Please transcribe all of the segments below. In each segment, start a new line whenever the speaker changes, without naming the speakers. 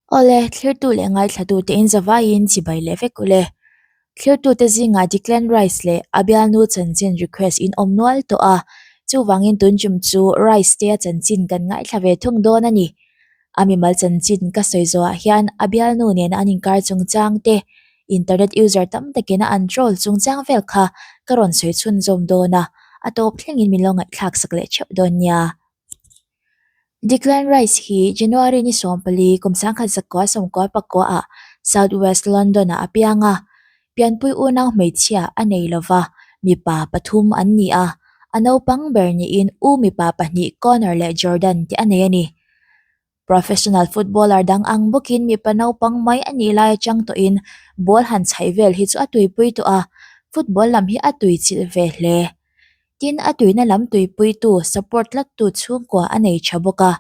Awle, thlirtu leh ngaithlatute in zavaiin chibai leh vek ule. Thlirtute zingah Declan Rice leh a bialnu chanchin request in awm nual tawh a, chuvangin tun tum chu Rice te a chanchin kan ngaithla ve thung dawn a ni. A mimal chanchin ka sawi zawhah hian a bialnu nena an inkar chungchang te, internet user tam takin a an troll chungchang vel kha ka rawn sawi chhunzawm dawn a, a tawp thlengin min lo ngaihthlak sak leh theuh dawn nia. Declan Rice hi January ni 14 kum 1994 ah South West London ah a piang a, pianpui unau hmeichhia a nei lova, mipa pathum an ni a, a naupang ber niin u mipa pahnih Connor leh Jordan te a nei a ni. Professional footballer dang ang bawkin mipa naupang mai a nih lai atang tawhin ball han chhaih vel hi chu a tuipui tawh a, football lam hi a tuichilh ve hle. Tin, a tuina lam tuipuitu, support tlattu chhungkua a nei tha bawk a.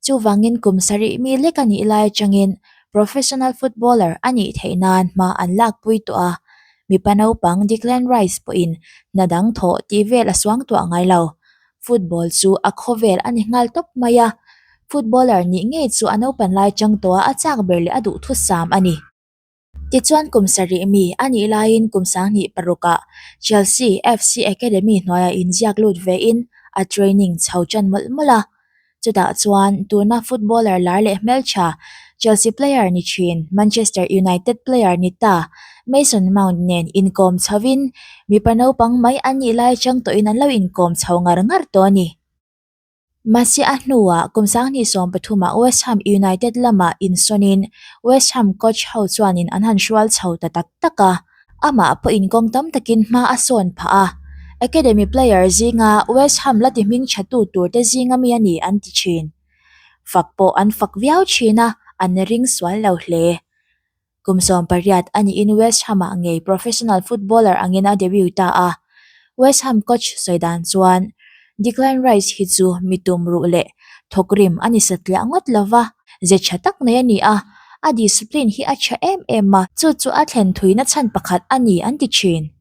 Chuvangin kum sarih mi lek a nih lai atangin professional footballer a nih theih nan hma an lakpui tawh a. Mipa naupang Declan Rice pawhin hna dang thawh tih vel a suangtuah ngai lo. Football chu a khawvel a ni nghal tawp mai a. Footballer nih ngei chu a naupan lai chang tawha a chak ber leh a duhthusam a ni. Tichuan kum sarih mi a nih laiin kum sanghnih parukah Chelsea FC Academy hnuaiah inziak lut vein a training chho tan mawlh mawlh a. Chutah chuan tuna footballer lar leh hmeltha Chelsea player ni thin Manchester United player ni ta Mason Mount nen inkawm chhovin mipa naupang mai an nih lai atang tawhin an lo inkawm chho ngar ngar tawh a ni. Mahse a hnuah kum 2013 ah West Ham United lamah insawnin West Ham coach ho chuanin an han hrual chho ta tak tak a. Amah pawhin kawng tam takin hma a sawn phah a, academy player zinga West Ham la ti hming thatu turte zinga mi a ni an ti thin. Fak pawh an fak viau thin a, an ring sual lo hle. Kum 18 a niin West Ham-ah ngei professional footballer angin a debut ta a. West Ham coach sawi dan chuan, Declan Rice hi chu mi tum ruh leh thawkrim a ni satliah ngawt lova, ze tha tak nei a ni a, a discipline hi a tha em em a, chu chu a thlen thuina chhan pakhat a ni an ti thin.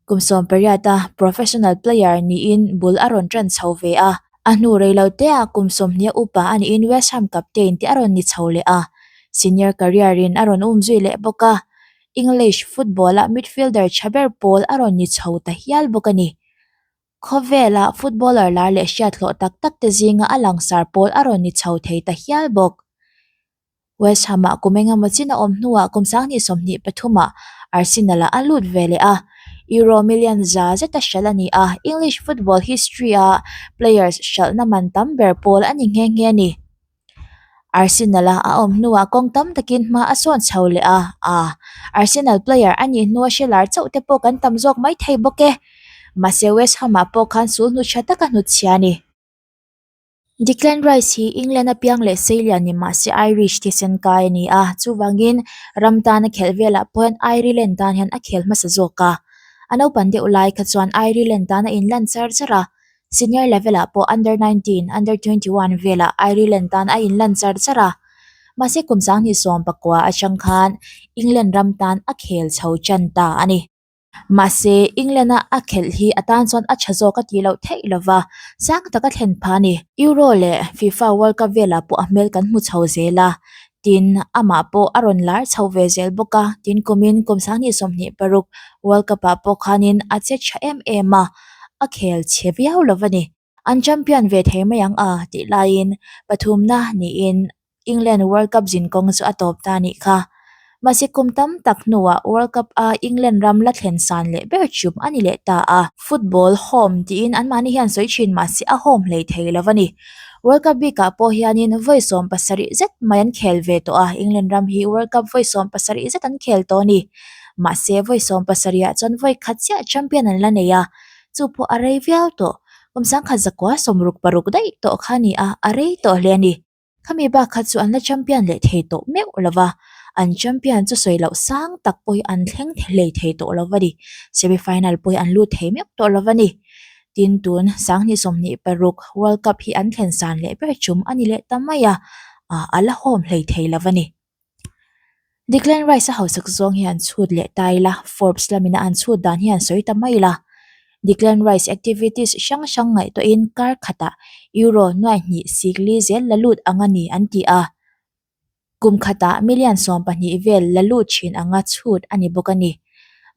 Kum 18 a professional player niin bul a rawn tan chho ve a, a hnu rei lo teah kum 20 upa a niin West Ham captain te a rawn ni chho leh a, senior career in a rawn um zui leh bawk a, English football-a midfielder tha ber pawl a rawn ni chho ta hial bawk a ni. Khawvela footballer lar leh hriat hlawh tak tak te zinga a langsar pawl a rawn ni chho thei ta hial bawk. West Ham-ah kum engemaw chin a awm hnuah kum 2023 ah Arsenal-ah a lut ve leh a, Euro million za zeta hralh a ni a, English football history-a players hralhna man tam ber pawl a ni nghe nghe a ni. Arsenal-a a awm hnuah kawng tam takin hma a sawn chho leh a, a Arsenal player a nih hnua hre lar chauh te pawh kan tam zawk mai thei bawk e. Mahse West Ham-ah pawh khan sul hnu tha taka hnutchhia a ni. Declan Rice hi England-a piang leh seilian ni mahse Irish thisen kai a ni a, chuvangin ram tana khelh velah pawh hian Ireland tan hian a khel hmasa zawk a. A naupan deuh lai kha chuan Ireland tan a inlan char char a, Senior level ah pawh under 19, under 21 velah Ireland tan a inlan char char a. Mahse kum 2019 atang khan England ram tan a khel chho tan ta a ni. Mahse England a a khelh hi a tan chuan a tha zawk a tih loh theih lova, sang taka thlen phah a ni. Euro leh FIFA World Cup velah pawh a hmel kan hmu chho zel a, tin amah pawh a rawn lar chho ve zel bawk a, tin kumin kum 2026 World Cup ah pawh khanin a che tha em em a. a khel chhe viau lo a ni. An champion ve thei mai ang a tih laiin pathumna niin England World Cup zin kawng chu a tawp ta nih kha. Mahse kum tam tak hnuah World Cup a England ram la thlen san leh ber chum a ni leh ta a. Football home tiin anmahni hian sawi thin mahse a home hlei thei lo a ni. World Cup bikah pawh hianin vawi 70 zet mai an khel ve tawh a, England ram hi World Cup vawi 70 zet an khel tawh a ni. Mahse vawi 70 ah chuan vawi khat chiah champion an la nei a, chu pawh a rei viau tawh. Kum 1966 daih tawh kha a ni a, a rei tawh hle a ni. Khami bak kha chu an la champion leh thei tawh meuh lo va, an champion chu sawi loh sang tak pawh hi an thleng hlei thei tawh lo va ni. Semi final pawh hi an lut thei meuh tawh lo va ni. Tin tun 2026 World Cup hi an thlen san leh ber chum a ni leh ta mai a, a la hawm hlei thei lo va ni. Declan Rice a hausak zawng hi an chhut leh ta ila, Forbes lamina an chhut dan hi an sawi ta mai ila. Declan Rice activities hrang hrang ngaihtuahin kar khatah Euro nuai hnih sikli zel la lut ang a ni an ti a. Kum khatah million 12 vel la lut thin anga chhut a ni bawk a ni.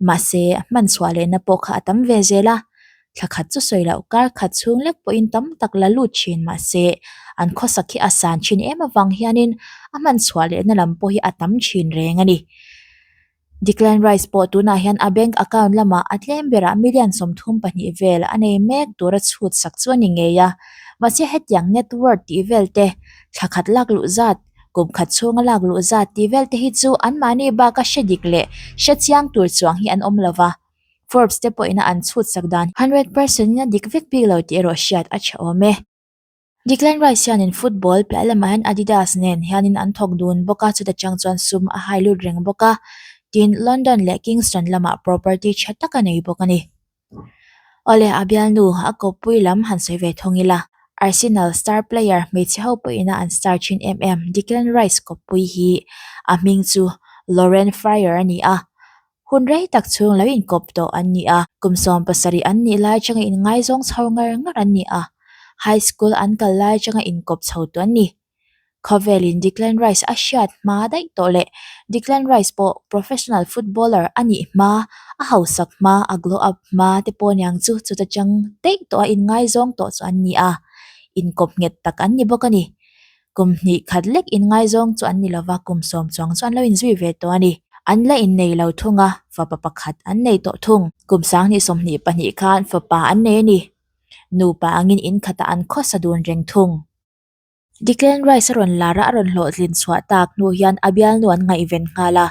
Mahse, hman chhuah lehna pawh kha a tam ve zel a. Thla khat chu sawi loh kar khat chhung lek pawhin tam tak la lut thin mahse, an khawsak hi a san thin em avang hianin a hman chhuah lehna lam pawh hi a tam thin reng a ni. Declan Rice pawh tunah hian a bank account lamah a tlem berah million 32 vel a nei mek tura chhut sak chu a ni ngei a. Mahse hetiang net worth tih vel te, thla khat lak luh zat, kum khat chhunga lak luh zat tih vel te hi chu anmahni baka hre dik leh hre chiang tur chuang hi an awm lo va. Forbes te pawhin a an chhut sak dan 100% in a dik vek bik lo tih erawh hriat a tha awm e. Declan Rice hianin football piah lamah hian Adidas nen hianin an thawk dun bawk a, chuta chang chuan sum a hai lut reng bawk a, tin London leh Kingston lamah property tha tak a nei bawk a ni. Awle a bialnu a kawppui lam han sawi ve thawng ila, Arsenal star player hmeichhe ho pawhin a an star thin em em Declan Rice kawppui hi a hming chu Lauren Fryer a ni a, Hun rei tak chhung lo inkawp tawh an ni a, kum 17 an nih lai changa inngaizawng chho ngar ngar an ni a, high school an kal lai changa inkawp chho tawh an ni. Khawvelin Declan Rice a hriat hma daih tawh leh Declan Rice pawh professional footballer a nih hma, a hausak hma, a glow up hma te pawh niang chu chuta chang daih tawh a inngaizawng tawh chu an ni a, inkawp nghet tak an ni bawk a ni. Kum hnih khat lek inngaizawng chu an ni lova, kum sawm chuang chu an lo inzui ve tawh a ni. An la innei lo thung a, fapa pakhat an nei tawh thung. Kum 2022 khan fapa an nei a ni. Nupa angin in khatah an khawsa dun reng thung. Declan Rice a rawn lar a, a rawn hlawhtlin chhuah tak hnu hian a bialnu an ngaihven nghal a.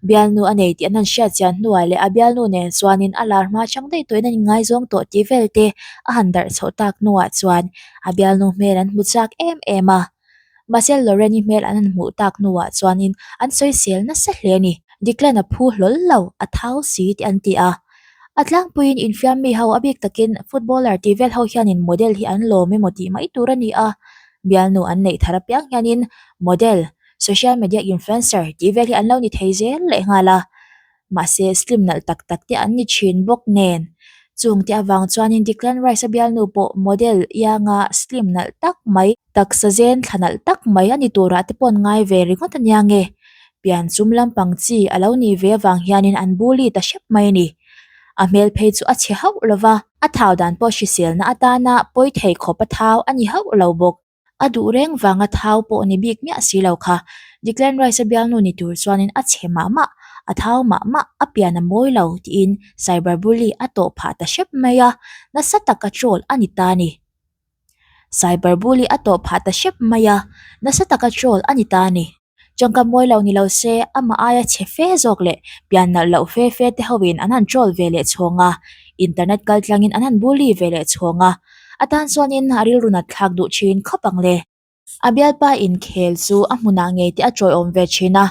Bialnu a nei tih an han hriat chian hnuah leh a bialnu nen chuanin a lar hma chang daih tawhin an inngaizawng tawh tih vel te a han darh chhoh tak hnuah chuan A bialnu hmel an hmu chak em em a, mahse Lauren-i hmel an han hmuh tak hnuah chuanin an sawisel nasa hle a ni. Declan a phu hlawl lo, a thau si tih an ti a. A tlangpuiin infiam mi ho a bik takin footballer tih vel ho hianin model hi an lawm emaw tih mai tur a ni a, bialnu an neih thar apiang hianin model, social media influencer tih vel hi an lo ni thei zel lehnghal a. Mahse slim nalh tak tak te an ni thin bawk nen. Chung te avang chuanin Declan Rice a bialnu pawh model ianga slim nalh tak mai, taksa zen thla nalh tak mai a ni turah te pawh an ngai ve ringawt ania nge. Pian chum lampang chi a lo nih ve avang hianin an bully ta hrep mai a ni. A hmel phei chu a chhe hauh lova, a thau dan pawh hriselna atana pawi thei khawp a thau a ni hauh lo bawk. A duh reng vanga thau pawh ni bik miah si lo kha. Declan Rice a bialnu ni tur chuanin a chhe mah mah, a thau mah mah, a pian a mawi lo tiin cyber bully a tawh phah ta hrep mai a, nasa taka troll a ni ta a ni. Cyber bully a tawh phah ta hrep mai a, nasa taka troll a ni ta a ni. Tawngka mawi lo ni lo se, amah aia chhe fe zawk leh pian nalh loh fe fe te hoin an han troll ve leh chhawng a, internet kal tlangin an han bully ve leh chhawng a, a tan chuanin a rilru nat thlak duh thin khawp ang le. A bialpa inkhel chu a hmunah ngei te a tawiawm ve thin a,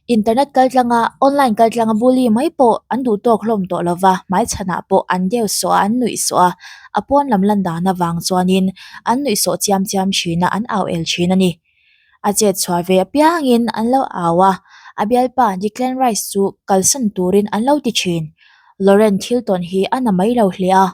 internet kal tlanga online kal tlanga bully mai pawh an duh tawk hlawm tawh lova, hmaichhanah pawh an deu sawh a, an nuih sawh a, a pawn lam lan dan avang chuanin an nuih sawh chiam chiam thin a, an au el thin a ni. A chet chhuah ve apiangin an lo au a, a bialpa Declan Rice chu kalsan turin an lo ti thin. Lauren thil tawn hi a na mai lo hle a,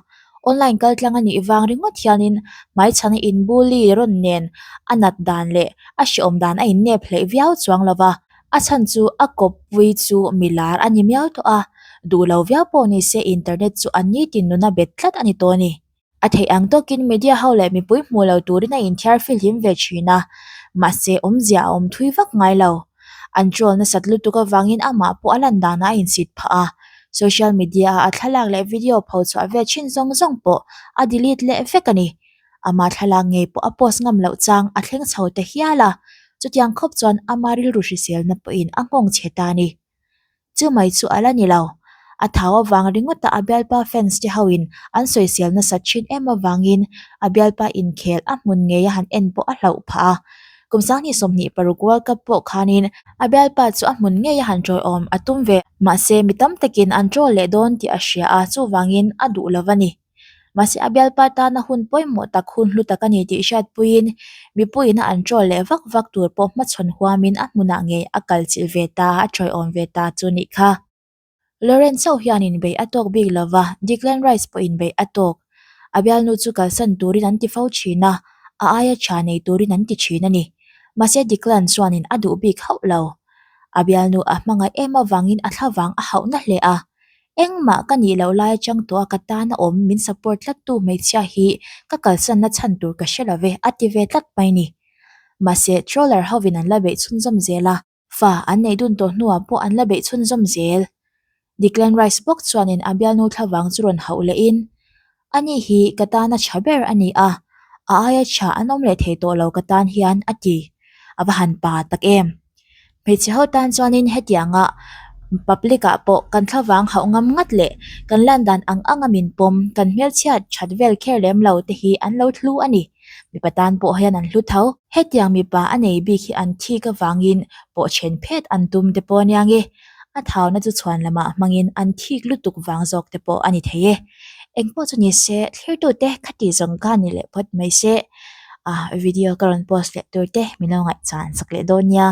online kaltlang a nih vang ringawt hianin hmaichhana inbully rawn nen a nat dan leh a hreawm dan a innep hleih viau chuang lo va, a chhan chu a kawppui chu milar a ni miau tawh a, duh lo viau pawh ni se internet chu a nitin nuna bet tlat a ni tawh a ni. A theih ang tawkin media ho leh mipui hmuh lo turin a inthiar fihlim ve thin a, mahse awmzia a awm thui vak ngai lo. An troll nasat lutuk avangin amah pawh a lan danah a insit phah a, social media a a thlalak leh video pho chhuah ve thin zawng zawng pawh a delete leh vek a ni. Ama thlalak ngei pawh a post ngam loh chang a thleng chho ta hial a, chutiang khawp chuan ama rilru hriselna pawhin a nghawng chhe ta a ni. Chu mai chu a la ni lo. A thau avang ringawta a bialpa fans te hoin an sawisel nasat thin em avangin a bialpa inkhel a hmun ngei a han en pawh a hlauh phah a. Kum 2026 World Cup pawh khanin a bialpa chu a hmun ngei a han tawiawm a tum ve. Mahse mi tam takin an troll leh dawn tih a hria a, chuvangin a duh lo a ni. Mahse a bialpa tana hun pawimawh tak hun hlu tak a ni tih hriatpuiin mipuiin a an troll leh vak vak tur pawh hmachhawn huamin a hmunah ngei a kal chilh ve ta, a tawiawm ve ta chu nih kha. Lauren chauh hian inbeih a tawk bik lova, Declan Rice pawh inbeih a tawk. A bialnu chu kalsan turin an ti fo thin a, a aia tha nei turin an ti thin a ni. Mahse Declan chuanin a duh bik hauh lo. A bialnu a hmangaih em avangin a thlavang a hauh na hle a. Engmah ka nih loh lai atang tawh a ka tan a awm min support tlat tu hmeichhia hi ka kalsan na chhan tur ka hre lo ve a ti ve tlat mai ni. Mahse troller hovin an la beih chhunzawm zel a. Fa an neih dun tawh hnuah pawh an la beih chhunzawm zel. Declan Rice bawk chuanin a bialnu thlavang chu rawn hauh lehin, Ani hi ka tana tha ber a ni a, a aia tha an awm leh thei tawh lo ka tan hian a ti. A va han pa tak em! Hmeichhe ho tan chuanin hetianga public ah pawh kan thlavang hauh ngam ngat leh kan lan dan ang anga min pawm kan hmelchhiat that vel kher lem lo te hi an lo thlu a ni. Mipa tan pawh hian an hlu tho. Hetiang mipa a nei bik hi an thik avangin pawh then phet an tum te pawh aniang e. A thauna chu chhuan lamah hmangin an thik lutuk vang zawk te pawh a ni thei e. Engpawh chu ni se, thlirtute khati zawng kha ni leh phawt mai se. Ah, video ka rawn post leh tur te min lo ngaihchan sak leh dawn nia.